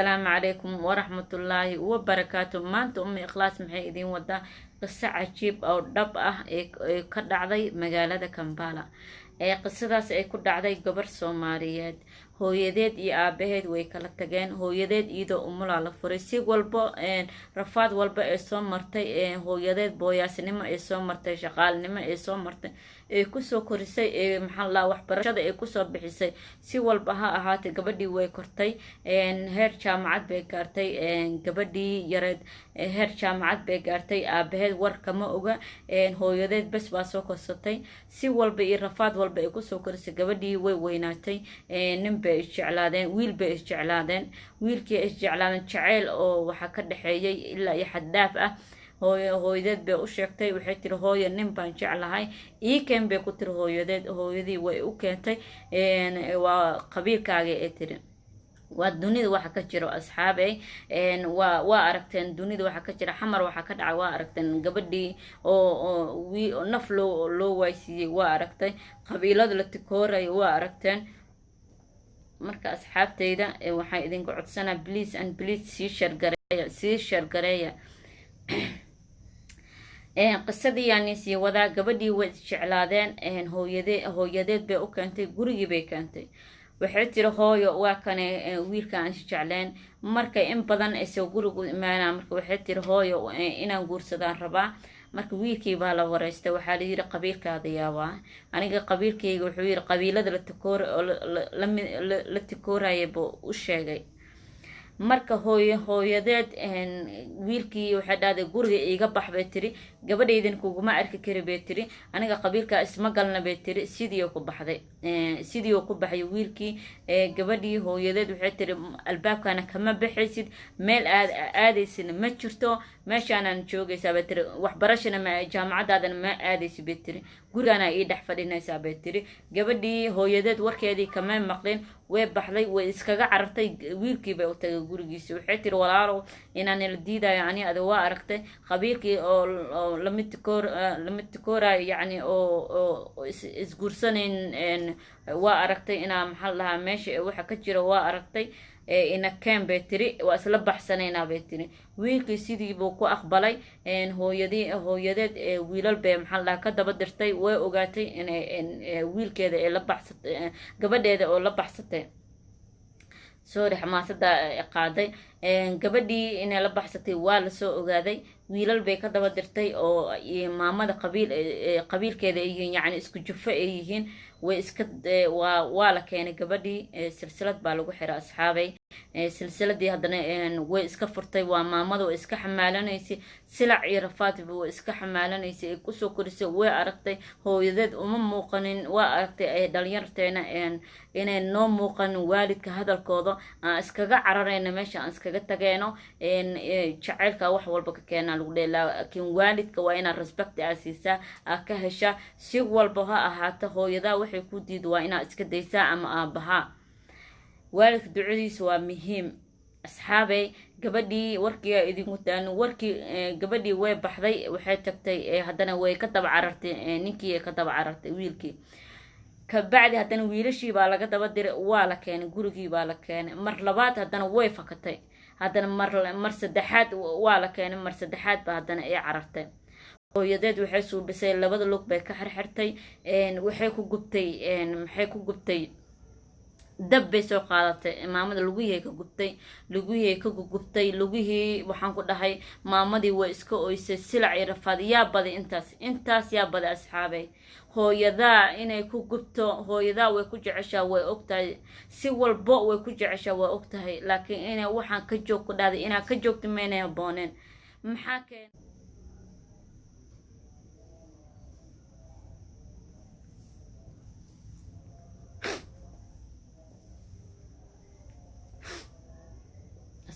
Assalaamu calaykum waraxmatullaahi wabarakaatu. Maanta Ummi Ikhlaas maxay idiin wadaa? Qiso cajiib oo dhab ah ee ka dhacday magaalada Kambala. Ee qisadaas ay ku dhacday gabar Soomaaliyeed, hooyadeed iyo aabaheed way kala tageen. Hooyadeed iyadoo umulaa la furay. Si walbo, rafaad walba ee soo martay hooyadeed, booyaasnimo ee soo martay, shaqaalnimo ee soo martay, ee kusoo korisay, ee maxaa la waxbarashada ee kusoo bixisay, si walba ha ahaatay, gabadhii way kortay, heer jaamacad bay gaartay. Gabadhii yareed heer jaamacad bay gaartay. Aabaheed war kama oga, hooyadeed bes baa soo korsatay. Si walba iyo rafaad walba ay kusoo korisay, gabadhii way weynaatay. Nin bay isjeclaadeen, wiil bay isjeclaadeen. Wiilkii ay isjeclaadeen jaceyl oo waxaa ka dhexeeyay ilaa iyo xad dhaaf ah. Hooyadeed bay u sheegtay. Waxay tiri, "Hooyo, nin baan jeclahay, ii keen," bay ku tiri hooyadeed. Hooyadii way u keentay. "Waa qabiilkaaga," ee tiri. Waa dunida waxa ka jiro, asxaabey. Waa aragteen dunida waxa ka jira. Xamar waxa ka dhacay waa aragteen. Gabadhii oo naf loo waaysiiyey waa aragtay. Qabiilada la tikoorayo waa aragteen. Marka asxaabteyda, waxaan idinka codsanaa, please and please, sii share gareeya, sii share gareeya. Qisadii yaani sii wadaa. Gabadhii way isjeclaadeen. Hooyadeed bay u keentay, gurigii bay keentay. Waxay tiri, "Hooyo, waa kane wiilka aan isjecleen." Markay in badan isoo gurigu imaanaa, marka waxay tiri, "Hooyo, inaan guursadaan rabaa." Marka wiilkii baa la wareystay. Waxaa la yiri, "Qabiilkaada yaabaa?" "Aniga qabiilkayga," wuxuu yiri, qabiilada la tikoor oo la tikooraya buu u sheegay. Marka hooyadeed wiilkii waxay dhahday, "Guriga iiga bax," bay tiri. "Gabadhaydan kuguma arki kari," bay tiri. "Aniga qabiilkaa isma galna," bay tiri. Sidii ku baxday, sidii ku baxay wiilkii. Gabadhii hooyadeed waxay tiri, "Albaabkana kama baxaysid, meel aad aadaysidna ma jirto, meeshaanaan joogaysaa," bay tiri. "Waxbarashana ma, jaamacadaadana ma aadaysid," bay tiri. "Gurigaana ii dhex fadhinaysaa," bay tiri. Gabadhii hooyadeed warkeedii kama maqlin. Way baxday, way iskaga carartay. Wiilkii bay u tagay gurigiisi. Waxay tiri, "Walaalow, inaan la diidayo ani ada waa aragtay. Qabiilkii oo lamid tikoorayo, yacni oo isguursanayn waa aragtay. Inaa maxaa la dhahaa, meesha waxa ka jira waa aragtay. Ina keen," bay tiri. "Waa isla baxsanaynaa," bay tiri. Wiilkii sidii buu ku aqbalay. Hooyadeed wiilal bay maxaa la dhahaa ka daba dirtay. Way ogaatay inay wiilkeeda ay la baxsatay, gabadheeda oo la baxsatay. Sorry, xamaasada qaaday. Gabadhii inay la baxsatay waa lasoo ogaaday. Wiilal bay ka daba dirtay oo maamada qabiilkeeda ay yihiin, yacni isku jufo ay yihiin. Way iska waa la keenay gabadhii. Silsilad baa lagu xiray, asxaabay. Silsiladii haddana way iska furtay. Waa maamada, way iska xamaalanaysay. Silac iyo rafaadba way iska xamaalanaysay ay kusoo korisay. Way aragtay hooyadeed uma muuqanin. Waa aragtay ay dhalinyarteena inay noo muuqanin waalidka hadalkooda, aan iskaga cararayna, meesha aan iskaga tageeno. Jacaylka wax walba ka keenaa lagu dhehe, laakiin waalidka waa inaad respect aa siisaa, aa ka heshaa. Si walba ha ahaato, hooyadaa waxay ku diida waa inaad iska daysaa, ama aabahaa. Waalidka ducadiisa waa muhiim, asxaabey. Gabadhii warkii idinku taan warkii, gabadhii way baxday. Waxay tagtay, haddana way ka daba carartay ninkii, ka daba carartay wiilkii. Kabacdi haddana wiilashii baa laga daba diray. Waa la keenay, gurigii baa la keenay. Mar labaad haddana way fakatay. Haddana mar saddexaad waa la keenay. Mar saddexaad ba haddana ay carartay. Hooyadeed waxay suubisay, labada lug bay ka xirxirtay. Waxay ku gubtay, maxay ku gubtay? Dab bay soo qaadatay. Maamada lugihii ka gubtay, lugihii ka gugubtay lugihii. Waxaan ku dhahay, maamadii way iska oysay. Silac iyo rafaad yaa baday intaas, intaas yaa baday, asxaabay? Hooyadaa inay ku gubto. Hooyadaa way ku jeceshaa, way ogtahay. Si walbo way ku jeceshaa, way ogtahay. Laakiin inay waxaan ka joog ku dhahday, inaa ka joogto maynay habooneen. Maxaa keen?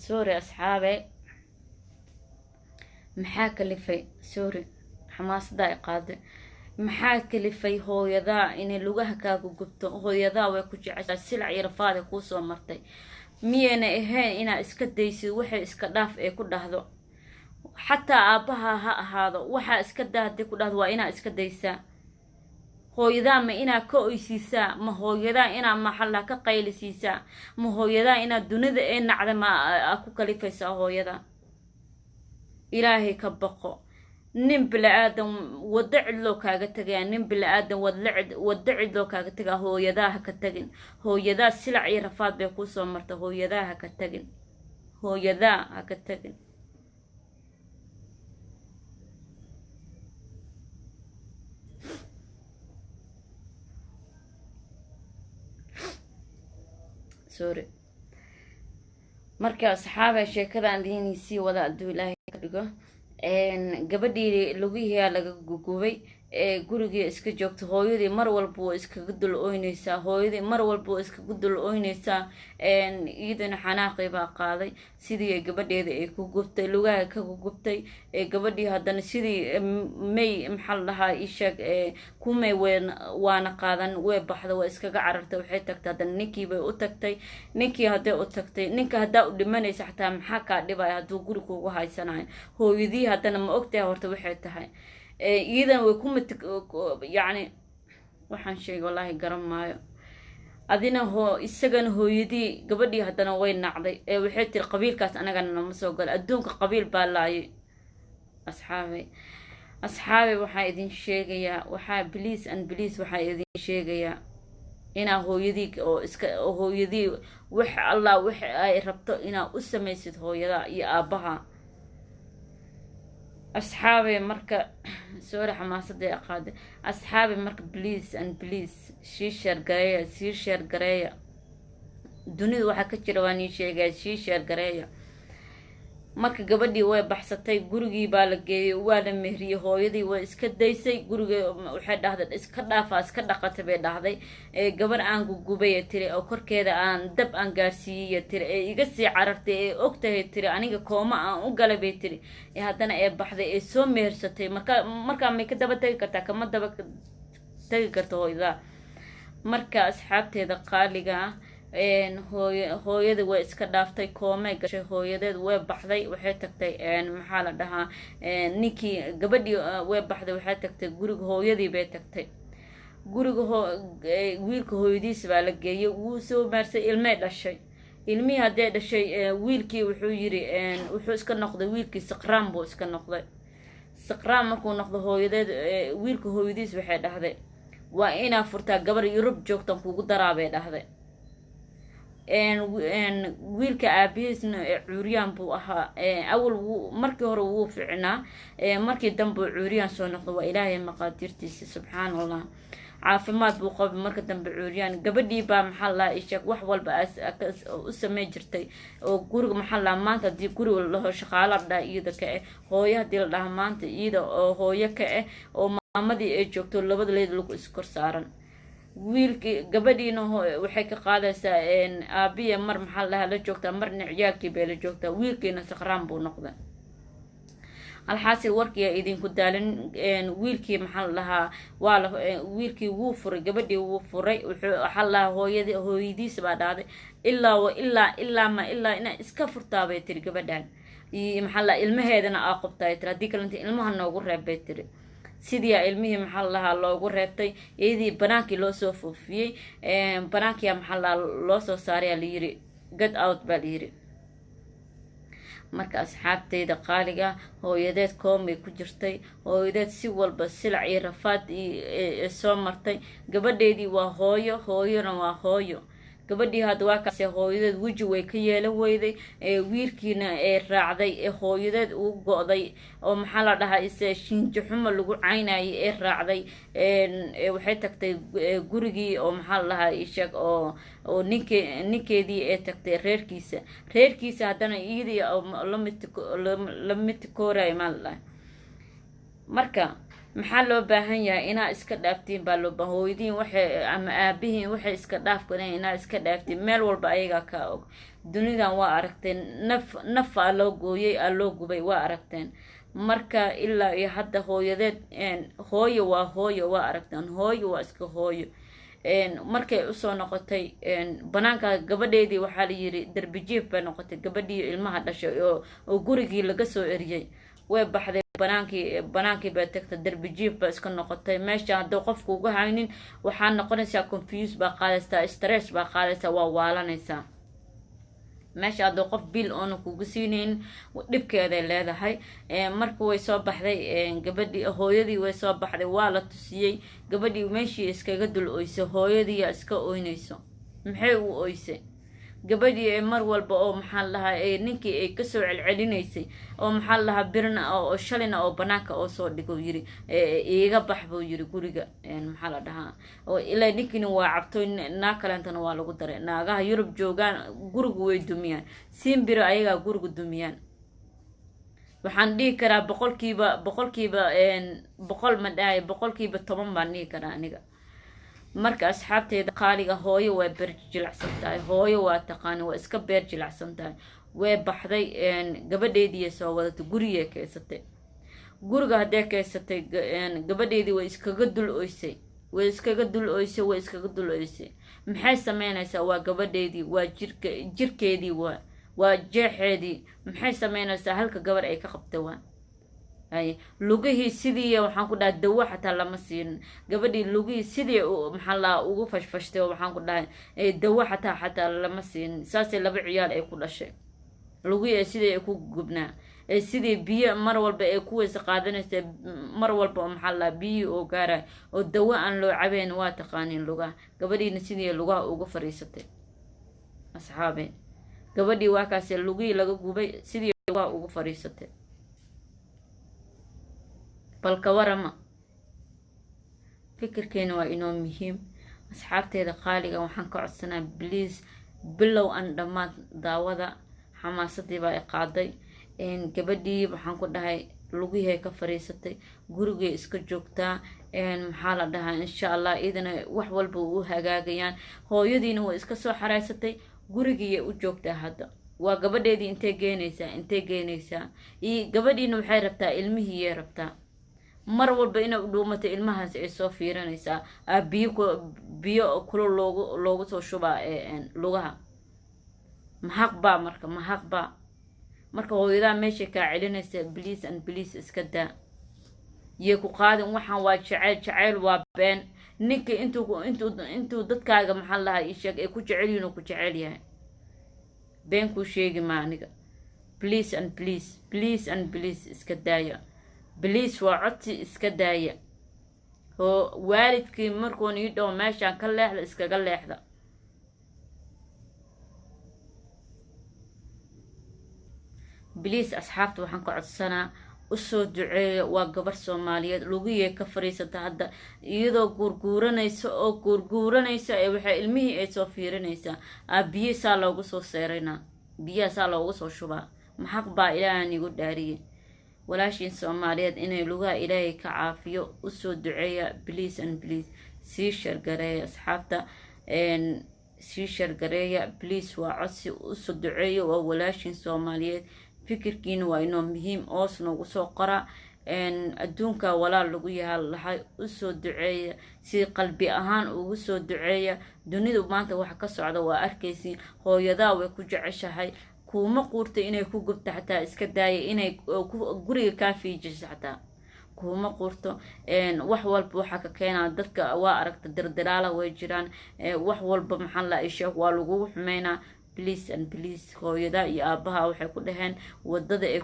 Sorry, asxaabe, maxaa kalifay? Sorry, xamaasada ay qaaday. Maxaa kalifay hooyadaa inay lugaha kaaga gubto? Hooyadaa way ku jeceshaa, silac iyo rafaada kuusoo martay. Miyayna ahayn inaad iska daysid waxay iska dhaaf ee ku dhahdo? Xataa aabbaha ha ahaado, waxaa iska daa haddii ku dhahdo, waa inaad iska daysaa. Hooyadaa ma inaa ka oysiisaa? Ma hooyadaa inaa maxalla ka qaylisiisaa? Ma hooyadaa inaad dunida ee nacda ma aa ku kalifaysaa hooyada? Ilaahay ka baqo. Nin bili-aadan waddo cidloo kaaga tagayaa, nin bili-aadan waddo cidloo kaaga tagaa. Hooyadaa ha ka tagin. Hooyadaa silac iyo rafaad bay kuusoo marta. Hooyadaa ha ka tagin, hooyadaa ha ka tagin. Sorry. Marka asxaaba, sheekadan idiin sii wada hadduu Ilaahay ka dhigo. Gabadhii lugihiyaa laga gugubay, gurigii iska joogta. Hooyadii mar walba waa iskaga dul oyneysaa, hooyadii mar walba waa iskaga dul oyneysaa. Iyadana xanaaqii baa qaaday. Sidii gabadheeda ay ku gubtay, lugaha ka gubtay gabadhii. Haddana sidii may, maxaa la dhahaa, isheeg, kumay wen waana qaadan. Way baxda, waa iskaga carartay. Waxay tagtay haddana ninkii bay u tagtay. Ninkii hadday u tagtay, ninka haddaa u dhimanaysa xataa maxaa kaa dhibaya hadduu guri kugu haysanayo? Hooyadii haddana ma ogtahay horta waxay tahay? Iyadana way ku mat, yacni waxaan sheegay wallaahi garan maayo. Adina hoo, isagana hooyadii gabadhii haddana way nacday ee waxay tiri, "Qabiilkaas anagana nama soo gala." Adduunka qabiil baa laayay. Asxaabay, asxaabay, waxaa idin sheegayaa, waxaa please and please, waxaa idin sheegayaa inaa hooyadii oo iska hooyadii wax Allah wax ay rabto inaa u samaysid, hooyada iyo aabbaha. Asxaabay, marka sorry, xamaasadii aqaaday. Asxaabay, marka please and please, sii share gareeya, sii share gareeya. Dunida waxaa ka jira waan ii sheegaya, sii share gareeya. Marka gabadhii way baxsatay, gurigii baa la geeyey, waa la mehriyey. Hooyadii way iska daysay guriga. Waxay dhahday, "Iska dhaafaa, iska dhaqatay," bay dhahday. "Gabar aan gugubay," tiri, "oo korkeeda aan dab aan gaarsiiyey," tiri, "ee iga sii carartay, ee ogtahay," tiri, "aniga kooma aan u galay," bay tiri. Haddana ee baxday ee soo mehersatay. Marka markaa may ka daba tegi kartaa? Kama daba tegi karta hooyada. Marka asxaabteeda qaaliga ah, hooy hooyada way iska dhaaftay, koomay gashay hooyadeed. Way baxday, waxay tagtay, maxaa la dhahaa, ninkii. Gabadhii way baxday, waxay tagtay guriga hooyadii bay tagtay. Guriga wiilka hooyadiis baa la geeyay. Wuu soo maarsay, ilmay dhashay. Ilmihii hadday dhashay, wiilkii wuxuu yiri, wuxuu iska noqday wiilkii siqraan buu iska noqday. Siqraan markuu noqdo, hooyadeed, wiilka hooyadiis waxay dhahday, "Waa inaa furtaa, gabar Yurub joogtan kugu daraa," bay dhahday. Wiilka aabihiisna cuuriyaan buu ahaa awal. Markii hore wuu ficnaa, markii dambe cuuriyaan soo noqdo. Waa Ilaahay maqaadirtiisa, subxaan Allah. Caafimaad buu qabay, marka dambe cuuriyaan. Gabadhii baa, maxaa la isheeg, wax walba u samey jirtay oo guriga, maxaa la, maanta haddii guriga la dhaho shaqaala la dhaha, iyada ka eh. Hooyo haddii la dhaha maanta, iyada oo hooyo ka eh, oo maamadii ay joogto, labada leed lagu iskor saaran. Wiilkii gabadhiina waxay ka qaadaysaa aabiya. Mar, maxaa la dhahaa, la joogtaa, marna ciyaalkii bay la joogtaa. Wiilkiina saqraan buu noqday. Alxaasil, warkiyaa idinku daalin. Wiilkii, maxaa la dhahaa, waa la wiilkii wuu furay gabadhii, wuu furay. Wuxuu, waxaa la dhahaa, hooyadi hooyadiis baa dhahday, "Ilaa wa ilaa, ilaa ma ilaa inaa iska furtaa," bay tiri, "gabadhan iyo, maxaa la, ilmaheedana aa qabtaa," tiri. "Haddii kalenta ilmaha noogu reeb," bay tiri. Sidiiyaa ilmihii, maxaa la dhahaa, loogu reebtay. Iyadii banaankii loo soo foofiyey, banaankiyaa, maxaa la dhahaa, loo soo saarayaa, layiri, "Get out," baa layiri. Marka asxaabteyda qaaliga, hooyadeed koomay ku jirtay. Hooyadeed si walba silac iyo rafaad soo martay. Gabadheedii waa hooyo, hooyona waa hooyo. Gabadhii hadda waa kaase, hooyadeed weji way ka yeelan weyday. Wiilkiina ee raacday ee hooyadeed ugu go'day, oo, maxaa la dhahaa, ise shinji xumo lagu caynayay ee raacday. Waxay tagtay gurigii oo, maxaa la dhahaa, isheeg, oo ninkeedii ee tagtay reerkiisa. Reerkiisa haddana iyadii la mitikoorayo, maa la dhahay. Marka maxaa loo baahan yahay? Inaa iska dhaaftiin baa loo baahan. Hooyadiin waxay ama aabihiin waxay iska dhaafkaneen, inaa iska dhaaftiin. Meel walba ayagaa kaa og. Dunidan waa aragteen, naf naf aa loo gooyay, aa loo gubay, waa aragteen. Marka ilaa iyo hadda hooyadeed, hooyo waa hooyo, waa aragteen, hooyo waa iska hooyo. Markay usoo noqotay banaanka gabadheedii, waxaa la yiri darbijiif bay noqotay gabadhii ilmaha dhashay oo gurigii laga soo eriyey. Way baxday. Banaankii, banaankii bay tagtay, derbi jiif ba iska noqotay. Meesha hadduu qofku uga haynin, waxaa noqonaysaa confuse baa qaadaysaa, stress baa qaadaysaa, waa waalanaysaa. Meesha hadduu qof biil oona kugu siinaynin, dhibkeeday leedahay. Marka way soo baxday gabadhii, hooyadii way soo baxday, waa la tusiyey gabadhii. Meeshii iskaga dul oysay, hooyadiiyaa iska oynayso. Maxay u oysay gabadhii? Mar walba oo, maxaa la dhahaa, ninkii ay kasoo celcelinaysay oo, maxaa la dhahaa, birna oo shalina oo banaanka oo soo dhigo, yiri iiga bax buu yiri guriga. Maxaa la dhahaa, ilaa ninkiina waa cabtoy, naag kaleentana waa lagu daray. Naagaha Yurub joogaan gurigu way dumiyaan, simbiro ayagaa guriga dumiyaan. Waxaan dhihi karaa 100% ma dhahay, 10% baan dhihi karaa aniga. Marka asxaabteeda qaaliga, hooyo waa beer jilacsan tahay, hooyo waa taqaani, waa iska beer jilacsan tahay. Way baxday, gabadheediiya soo wadatay, gurigay keysatay. Guriga haddee keysatay gabadheedii, way iskaga dul oysay, way iskaga dul oysay, way iskaga dul oysay. Maxay sameynaysaa? Waa gabadheedii, waa jirka, jirkeedii, waa jeexeedii. Maxay sameynaysaa? Halka gabar ay ka qabtay waa ay lugihii sidii, waxaan ku dhahay, dawo xataa lama siinin gabadhii. Lugihii sidii, maxaa lahaa, ugu fashfashtay, waxaan ku dhahay, dawo xataa lama siinin. Saasay laba ciyaal ay ku dhashay. Lugihii sidii ay ku gubnaa, sidii biyo mar walba ay kuweysa qaadanaysa, mar walba oo, maxaa lahaa, biyihii oo gaaray oo dawo aan loo cabeyn. Waa taqaaniin lugaha. Gabadhiina sidii lugaha uga fariisatay. Asxaabe, gabadhii waa kaase lugihii laga gubay, sidii lugaha uga fariisatay. Balka warama, fikirkeena waa inoo muhiim. Asxaabteeda qaaliga, waxaan ka codsanaa, please, bilow an dhammaad daawada. Xamaasadii baa i qaaday. Gabadhii, waxaan ku dhahay, lugihii ka fariisatay, gurigay iska joogtaa. Maxaa la dhahaa, insha Allah idana wax walba u hagaagayaan. Hooyadiina way iska soo xareysatay, gurigiiyay u joogtaa hadda. Waa gabadheedii. Intay geenaysaa? Intay geenaysaa? Iyo gabadhiina waxay rabtaa, ilmihiiyay rabtaa. Mar walba inay u dhuumatay ilmahaas ay soo fiirinaysaa. Biyo, biyo kulo loogu soo shubaa lugaha. Maxaq baa marka? Maxaq baa marka? Hooyadaa meeshay kaa celinaysa, please and please, iska daa, yay ku qaadin. Waxaan waa jaceyl, jaceyl waa been. Ninka intuu dadkaaga, maxaa lahaa, ii sheeg, ay ku jecel yihin oo ku jecel yahay, been kuu sheegi maa aniga. Please and please, please and please, iska daaya. Please, waa codsi, iska daaya. Oo waalidkii markuun ii dhaho meeshaan ka leexda, iskaga leexda. Please, asxaabta waxaan ka codsanaa, usoo duceeya. Waa gabar Soomaaliyeed, lugihii ka fariisata hadda, iyadoo guurguuranaysa oo guurguuranaysa ee waxay ilmihii ay soo fiirinaysaa. Biyo saa loogu soo seeraynaa, biyaha saa loogu soo shubaa. Maxaq baa? Ilaahan igu dhaariyay, walaashiin Soomaaliyeed inay lugaha Ilaahay ka caafiyo usoo duceeya. Please and please, sii share gareeya asxaabta, sii share gareeya, please, waa codsi. Usoo duceeya, waa walaashiin Soomaaliyeed. Fikirkiina waa inoo muhiim, oos noogu soo qora. Adduunka walaal lagu yahaa lahay. Usoo duceeya, si qalbi ahaan ugu soo duceeya. Dunidu maanta waxa ka socda waa arkaysiin. Hooyadaa way ku jeceshahay, kuuma quurta inay ku gubto xataa, iska daaya inay guriga kaa fiijiso, xataa kuuma quurto. Wax walba waxaa ka keenaa dadka, waa aragta, dardaraala way jiraan. Wax walba, maxaa la isheeg, waa lagugu xumeynaa. Please and please, hooyada iyo aabaha waxay ku dhaheen wadada ay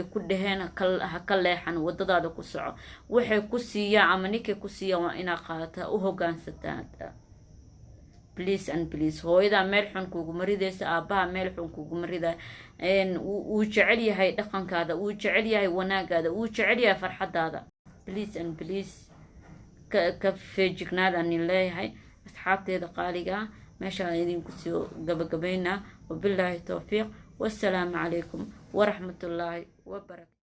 ku dhaheen ha ka leexan, wadadaada ku soco. Waxay ku siiyaan ama ninkay ku siiyaan waa inaa qaadataa, u hogaansataa. Please and please, hooyadaa meel xun kuguma ridaysa, aabaha meel xun kuguma riday. Wuu jecel yahay dhaqankaada, wuu jecel yahay wanaagaada, wuu jecel yahay farxadaada. Please and please, ka feejignaadaanin leeyahay. Asxaabteeda qaaliga ah, meeshaan idinku soo gabagabaynaa. Wabilaahi towfiiq, wassalaamu calaykum waraxmatullaahi wabarakatu.